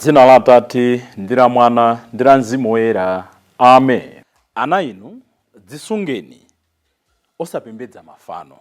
Dzina la Atate ndi la Mwana ndi la Mzimu Woyera. Amen. Ana inu, dzisungeni osapembedza mafano.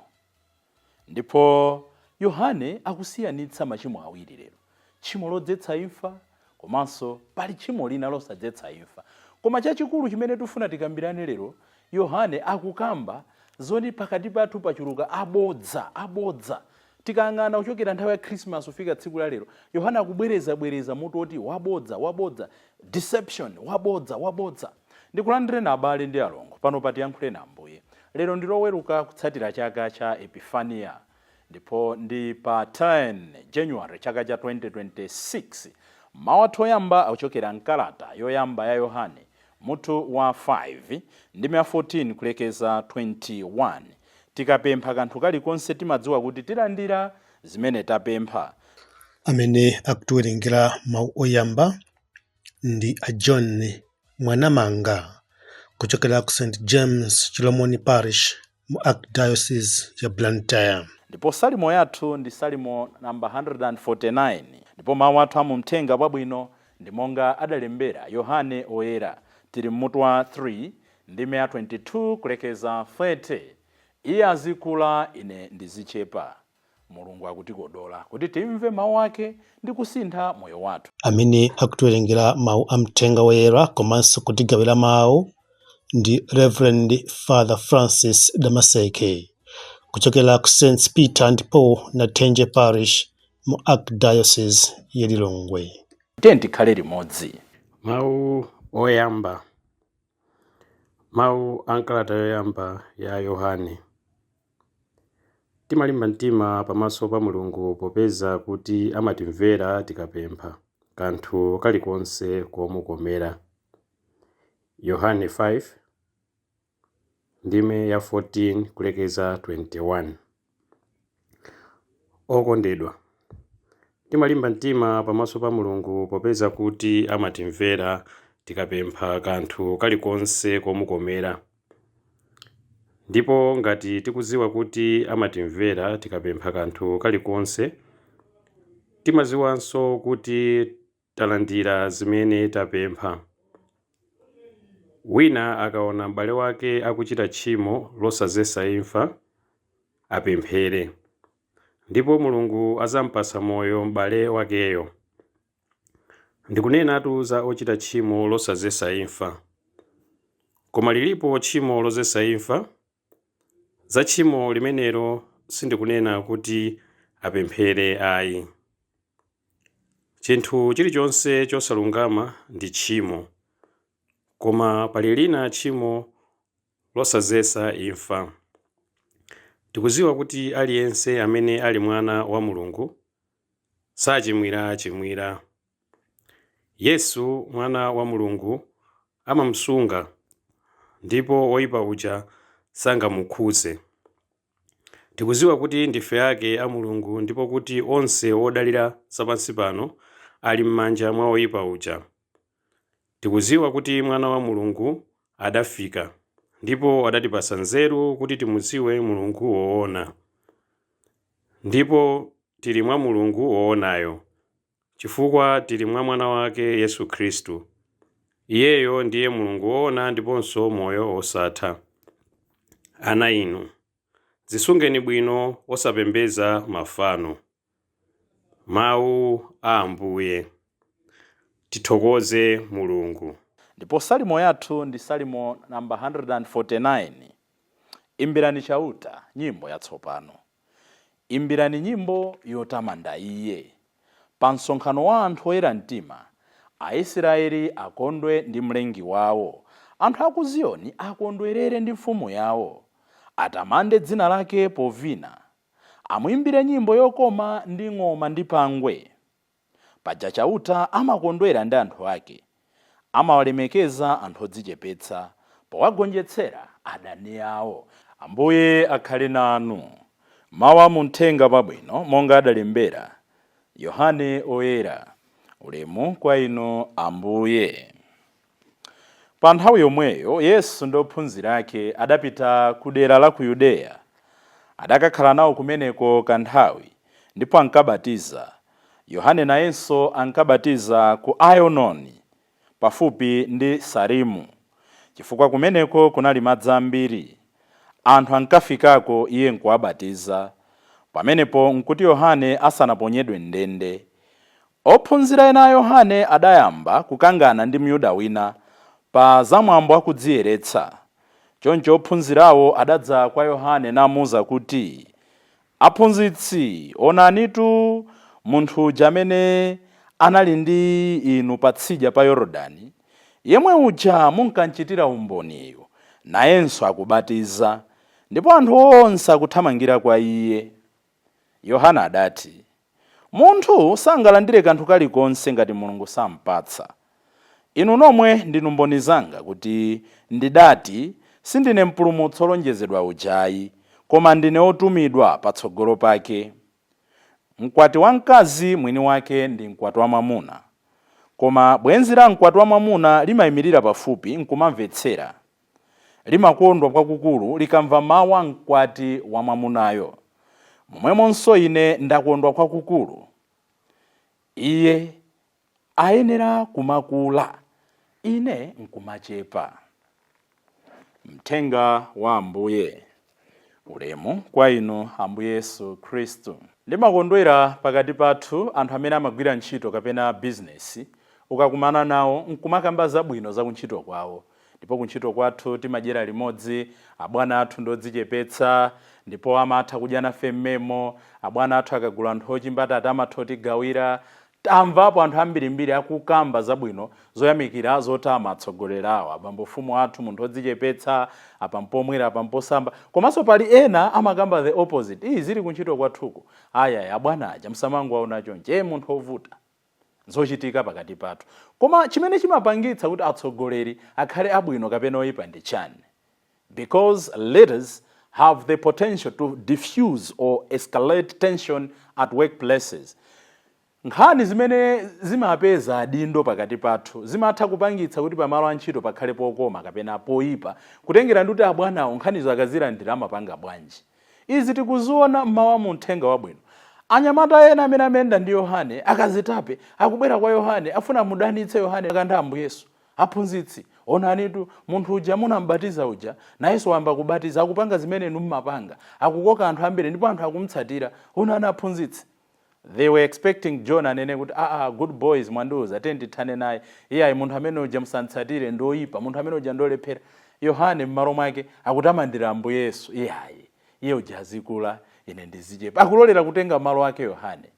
Ndipo Yohane akusiyanitsa machimo awiri lero: tchimo lodzetsa imfa komanso pali tchimo lina losadzetsa imfa. Koma chachikulu chimene tifuna tikambirane lero, Yohane akukamba zoti pakati pathu pachuluka abodza, abodza. Tikayang'ana kuchokera nthawi ya Christmas kufika tsiku la lero, Yohane akubwerezabwereza mutu woti wabodza, wabodza, deception, wabodza, wabodza. Ndikulandireni abale ndi alongo pano pa Tiyankhuleni Ambuye. Lero ndi Loweruka kutsatira chaka cha Epifania ndipo ndi pa 10 January chaka cha 2026. Mawu athu oyamba akuchokera mkalata yoyamba ya Yohane mutu wa 5 ndime ya 14 kulekeza 21. Tikapempha kanthu kalikonse timadziwa kuti tilandira zimene tapempha. Amene akutiwerengera mawu oyamba ndi a John Mwanamanga kuchokera ku St James Chilomoni Parish mu Archdiocese ya Blantyre. Ndipo salimo yathu ndi salimo namba 149. Ndipo mawu athu a mu Mthenga Wabwino ndi monga adalembera Yohane Oyera. Tili mmutu wa 3 ndime ya 22 kulekeza 30. Iye azikula, ine ndizichepa. Mulungu akutikodola kuti timve mawu ake ndi kusintha moyo wathu. Amene akutiwerengera mawu a Mthenga Woyera komanso kutigawira mawu ndi Reverend Father Francis Damaseke kuchokera ku St Peter and Paul Nathenje Parish mu Archdiocese ya Lilongwe. Tiye tikhale limodzi. Mawu oyamba. Mawu a m'kalata yoyamba ya Yohane. Timalimba mtima pamaso pa Mulungu popeza kuti amatimvera tikapempha kanthu kalikonse komukomera. Yohane 5 ndime ya 14 kulekeza 21. Okondedwa, timalimba mtima pamaso pa Mulungu popeza kuti amatimvera tikapempha kanthu kalikonse komukomera. Ndipo ngati tikudziwa kuti amatimvera tikapempha kanthu kalikonse, timadziwanso kuti talandira zimene tapempha. Wina akaona m'bale wake akuchita tchimo losadzetsa imfa, apemphere, ndipo Mulungu adzampatsa moyo m'bale wakeyo. Ndikunenatu za ochita tchimo losadzetsa imfa. Koma lilipo tchimo lodzetsa imfa. Za tchimo limenelo sindikunena kuti apemphere ayi. Chinthu chilichonse chosalungama ndi tchimo, koma pali lina tchimo losadzetsa imfa. Tikudziwa kuti aliyense amene ali mwana wa Mulungu sachimwirachimwira. Yesu mwana wa Mulungu amamusunga ndipo woyipa uja sangamukhudze. Tikudziwa kuti ndife ake a Mulungu ndipo kuti onse odalira zapansi pano ali m'manja mwa woyipa uja. Tikudziwa kuti Mwana wa Mulungu adafika ndipo adatipatsa nzeru kuti timudziwe Mulungu woona. Ndipo tili mwa Mulungu woonayo, chifukwa tili mwa Mwana wake Yesu Khristu. Iyeyo ndiye Mulungu woona ndiponso moyo wosatha. Ana inu, dzisungeni bwino osapembedza mafano. Mawu a Ambuye. Tithokoze Mulungu. Ndipo salimo yathu ndi salimo namba 149. Imbirani Chauta nyimbo yatsopano. Imbirani nyimbo yotamanda Iye. Pa msonkhano wa anthu oyera mtima, Aisraeli akondwe ndi Mlengi wawo. Anthu a ku Ziyoni akondwerere ndi mfumu yawo. Atamande dzina lake povina. Amuimbire nyimbo yokoma ndi ng'oma ndi pangwe. Paja Chauta amakondwera ndi anthu ake, amawalemekeza anthu odzichepetsa, powagonjetsera adani ao. Ambuye akhale nanu. Mawu a mu Mthenga Wabwino monga adalembera Yohane Oyera. Ulemu kwa inu Ambuye. Pa nthawi yomweyo Yesu ndi ophunzira ake adapita ku dera la ku Yudeya. Adakakhala nawo kumeneko kanthawi, ndipo ankabatiza. Yohane nayenso ankabatiza ku Ayononi pafupi ndi Salimu, chifukwa kumeneko kunali madzi ambiri. Anthu ankafikako iye nkuwabatiza. Pamenepo nkuti Yohane asanaponyedwe m'ndende. Ophunzira ena a Yohane adayamba kukangana ndi Myuda wina pa zamwambo akudziyeretsa. Choncho ophunzirawo adadza kwa Yohane namuwuza kuti, "Aphunzitsi, onanitu munthu uja amene anali ndi inu patsidya pa Yorodani, yemwe uja munkamchitira umboniyu, nayenso akubatiza, ndipo anthu onse akuthamangira kwa iye." Yohane adati, "Munthu sangalandire kanthu kalikonse ngati Mulungu sampatsa. Inu nomwe ndinu mboni zanga kuti ndidati sindine mpulumutsi wolonjezedwa ujayi, koma ndine wotumidwa patsogolo pake. Mkwati wamkazi mwini wake ndi mkwati wa mwamuna, koma bwenzi la mkwati wa mwamuna limayimirira pafupi nkumamvetsera. Limakondwa kwakukulu likamva mawu a mkwati wa mwamunayo. Momwemonso ine ndakondwa kwakukulu. Iye ayenera kumakula, ine nkumachepa." Mthenga wa Ambuye. Ulemu kwa inu, Ambuye Yesu Khristu. Ndimakondwera pakati pathu anthu amene amagwira ntchito kapena bizinesi, ukakumana nawo nkumakamba zabwino za kuntchito kwawo. "Ndipo kuntchito kwathu timadyera limodzi, abwana athu ndodzichepetsa, ndipo amatha kudya nafe mmemo, abwana athu akagula nthochi, mbatata, amatha kutigawira." Tamvapo anthu ambirimbiri akukamba zabwino, zoyamikira, zotama atsogoleri awo: "Abambo mfumu athu munthu odzichepetsa, apa mpomwera, apa mposamba." Komanso pali ena amakamba the opposite: "Iyi zili kuntchito kwathuku, ayaya, abwana aja msamangowaona chonchi, munthu ovuta." Zochitika pakati pathu. Koma chimene chimapangitsa kuti atsogoleri akhale abwino kapena oyipa ndi chani? Because leaders have the potential to diffuse or escalate tension at workplaces, nkhani zimene zimapeza adindo pakati pathu zimatha kupangitsa kuti pamalo a ntchito pakhale pokoma kapena poyipa, kutengera ndi kuti abwanawo nkhanizo akazilandira amapanga bwanji. Izi tikuziona mmawa mu mthenga wabwino. Anyamata ena amene amayenda ndi Yohane, akazitape, akubwera kwa Yohane, afuna mudanitse Yohane akantha Ambuye Yesu. "Aphunzitsi, onanitu munthu uja munambatiza uja, nayenso wayamba kubatiza, akupanga zimene inu mmapanga, akukoka anthu ambiri ndipo anthu akumutsatira. Onani aphunzitsi." They were expecting John anene kuti, "Ah, ah, good boys, mwandiuza, tiye ndithane naye. Iyayi, munthu amene uja musantsatire, ndoyipa, munthu amene uja ndolephera." Yohane m'malo mwake akutamandira Ambuye Yesu: "Iyayi, iye uja azikula, ine ndizichepa." Akulolera kutenga malo ake Yohane.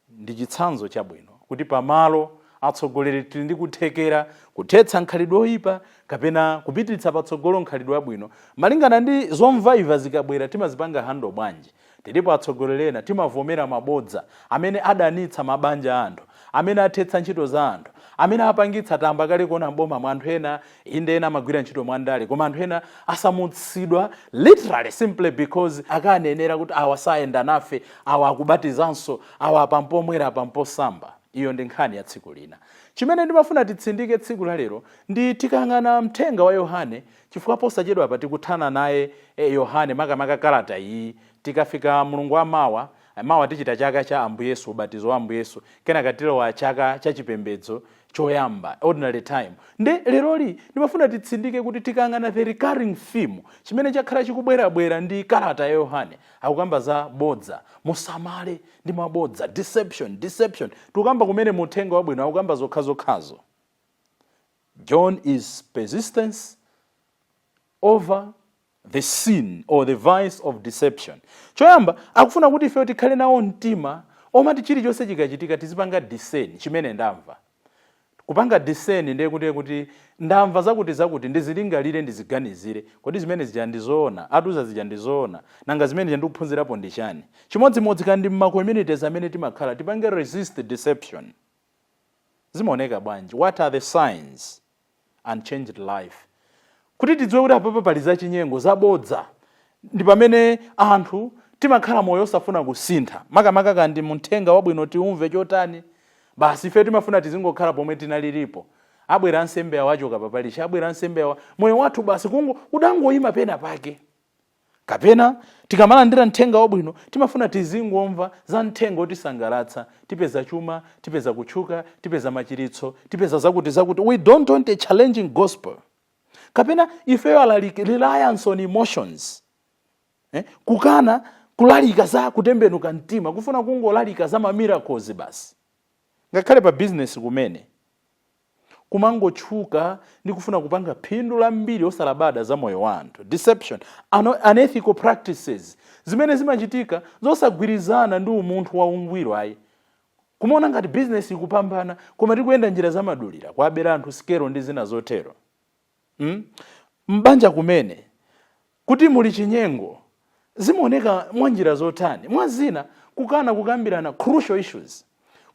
Ndi chitsanzo chabwino kuti pamalo atsogoleri tili ndi kuthekera kuthetsa nkhalidwe oyipa kapena kupititsa patsogolo nkhalidwe abwino, malingana ndi zomvaiva zikabwera timazipanga handle bwanji. Tilipo atsogoleri ena timavomera mabodza amene adanitsa mabanja a anthu, amene athetsa ntchito za anthu, amene apangitsa tamba kale kuona mboma mwa anthu ena. Inde, ena amagwira ntchito mwandale, koma anthu ena asamutsidwa literally simply because akanenera kuti awa sayenda nafe, awa akubatizanso, awa apampomwera, apamposamba. Iyo ndi nkhani ya tsiku lina. Chimene ndimafuna titsindike tsiku la lero ndi tikang'ana mthenga wa Yohane, chifukwa posachedwa pa tikuthana naye Yohane, makamaka kalata iyi. Tikafika mulungu wa mawa, mawa tichita chaka cha Ambuye Yesu, ubatizo wa Ambuye Yesu, kenaka tilowa chaka cha chipembedzo choyamba, ordinary time. Ndi leroli ndimafuna titsindike kuti tikang'ana the recurring theme, chimene chakhala chikubwerabwera ndi kalata ya Yohane, akukamba za bodza. Musamale ndi mabodza, deception, deception. Tikukamba kumene muthenga wabwino akukamba zokhazokhazo. John is persistence over the sin or the vice of deception. Choyamba akufuna kuti ife tikhale nawo mtima omati chilichonse chikachitika tizipanga discern chimene ndamva. Kupanga discern ndiye kuti ndamva zakuti zakuti, ndizilingalire, ndiziganizire: kodi zimene zija ndizoona? Atuza zija ndizoona? Nanga zimene zija ndikuphunzirapo ndi chani? Chimodzimodzi kandi mma communities amene timakhala, tipange resist deception. Zimaoneka bwanji? What are the signs? Unchanged life. Kuti tidziwe kuti apapa pali zachinyengo, zabodza, ndi pamene anthu timakhala moyo osafuna kusintha. Makamaka kandi muthenga wabwino tiumve chotani, basi ife timafuna tizingokhala pomwe tinalilipo. Abwera ansembe awo, achoka papalishi, abwera ansembe awa, moyo wathu basi kungo udangoyima pena pake. Kapena tikamalandira mthenga wabwino, timafuna tizingomva za mthenga otisangalatsa: tipeza chuma, tipeza kutchuka, tipeza machiritso, tipeza zakuti zakuti. We don't want a challenging gospel. Kapena ifeyo alaliki, reliance on emotions, eh? Kukana kulalika za kutembenuka mtima, kufuna kungolalika za ma miracles basi. Ngakhale pa business kumene, kumangotchuka ndi kufuna kupanga phindu lambiri osalabada za moyo wa anthu. Deception, unethical practices zimene zimachitika zosagwirizana ndi umunthu wa ungwiro ayi. Kumaona ngati business ikupambana, koma tikuyenda njira zamadulira, kuabera anthu sikelo ndi zina zotero. Mbanja kumene, kuti muli chinyengo, zimaoneka mwa njira zotani? Mwa zina, kukana kukambirana crucial issues,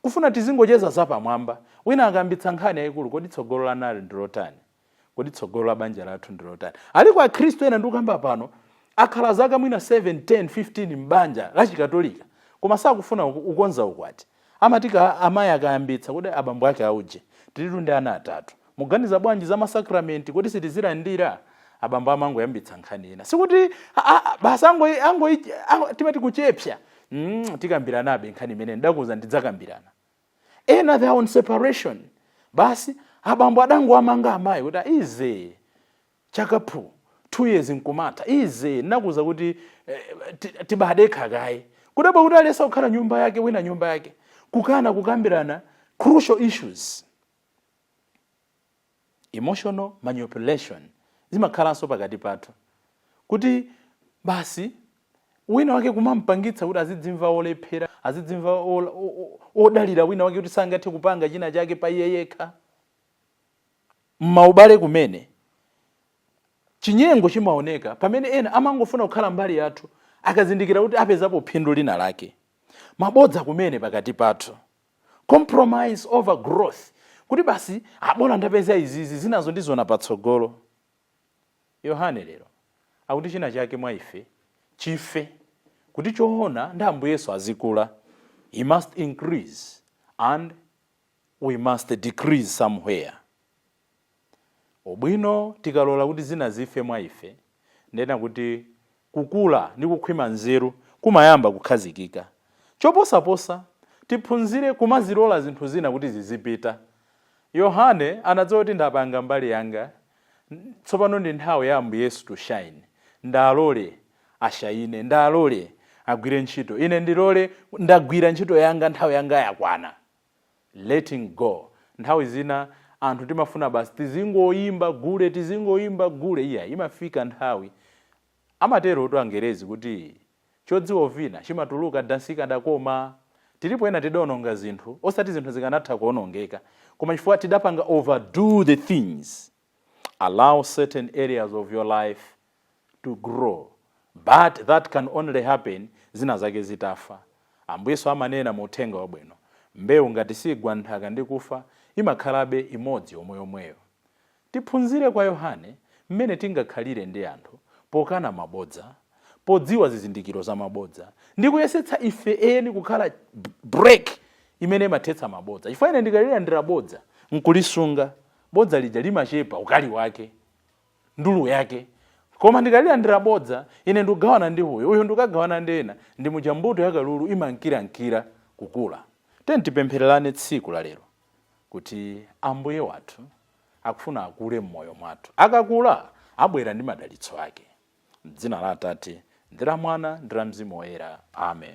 kufuna tizingocheza zapamwamba. Wina akambitsa nkhani yayikulu: kodi tsogolo la nali ndi lotani? Kodi tsogolo la banja lathu ndi lotani? Aliko akhristu ena ndikukamba pano, akhala zaka mwina 7, 10, 15 m'banja lachikatolika, koma sakufuna ukonza ukwati. Amati ka amayi akayambitsa kuti abambo ake auje, "Tilitu ndi ana atatu, muganiza bwanji za masakramenti? Kuti sitizilandira?" Abambo amangoyambitsa nkhani ina, sikuti basi timati kuchepsa. Tikambiranabe nkhani imene ndakuza, ndidzakambirana. Ena, they are on separation basi. Abambo adangoamanga amayi kuti ize chakaphu 2 years nkumata ize nakuza kuti tibadekha kaye, kudabwa kuti alesa kukhala nyumba yake, wina nyumba yake. Kukana kukambirana crucial issues. Emotional manipulation zimakhalanso pakati pathu, kuti basi wina wake kumampangitsa kuti azidzimva olephera, azidzimva odalira wina wake, kuti sangathe kupanga china chake pa iye yekha. M'maubale kumene, chinyengo chimaoneka pamene ena amangofuna kukhala mbali yathu akazindikira kuti apezapo phindu lina lake. Mabodza kumene pakati pathu. Compromise over growth, kuti basi abola ndapeza izizi, zinazo ndizona patsogolo. Yohane lero akuti china chake mwa ife chife kuti choona ndi Ambuye Yesu azikula. He must increase and we must decrease somewhere. Ubwino tikalola kuti zina zife mwa ife, ndena kuti kukula ndi kukhwima nzeru kumayamba kukhazikika. Choposaposa, tiphunzire kumazilola zinthu zina kuti zizipita. Yohane anadziwa kuti ndapanga mbali yanga, tsopano ndi nthawi ya Ambuye Yesu to shine. Ndalole ashayine, ndalole agwire ntchito, ine ndilole, ndagwira ntchito yanga, nthawi yanga yakwana. Letting go. Nthawi zina anthu timafuna basi tizingoyimba gule, tizingoyimba gule. Iya, imafika nthawi, amatero tu Angerezi kuti chodziwa vina chimatuluka dansi ikadakoma. Tilipo ena tidaononga zinthu, osati zinthu zikanatha kuonongeka, koma chifukwa tidapanga overdo the things. Allow certain areas of your life to grow, but that can only happen zina zake zitafa. Ambuyesu amanena mu uthenga wabwino, mbewu ngati sigwa nthaka ndi kufa, imakhalabe imodzi yomweyomweyo. Tiphunzire kwa Yohane mmene tingakhalire ndi anthu pokana mabodza, podziwa zizindikiro za mabodza, ndi kuyesetsa ife eni kukhala break imene imathetsa mabodza. Chifukwa ine ndikalilandira bodza nkulisunga, bodza lija limachepa ukali wake, ndulu yake. Koma ndikalilandira bodza ine ndikugawana ndi uyu, uyu ndikagawana ndi ena, ndi muja mbuto yakalulu imankirankira kukula. Tiyeni tipemphererane tsiku la lero kuti Ambuye wathu akufuna akule m'moyo mwathu. Akakula, abwera ndi madalitso ake. M'dzina la Atate ndi la Mwana ndi la Mzimu Woyera, amen.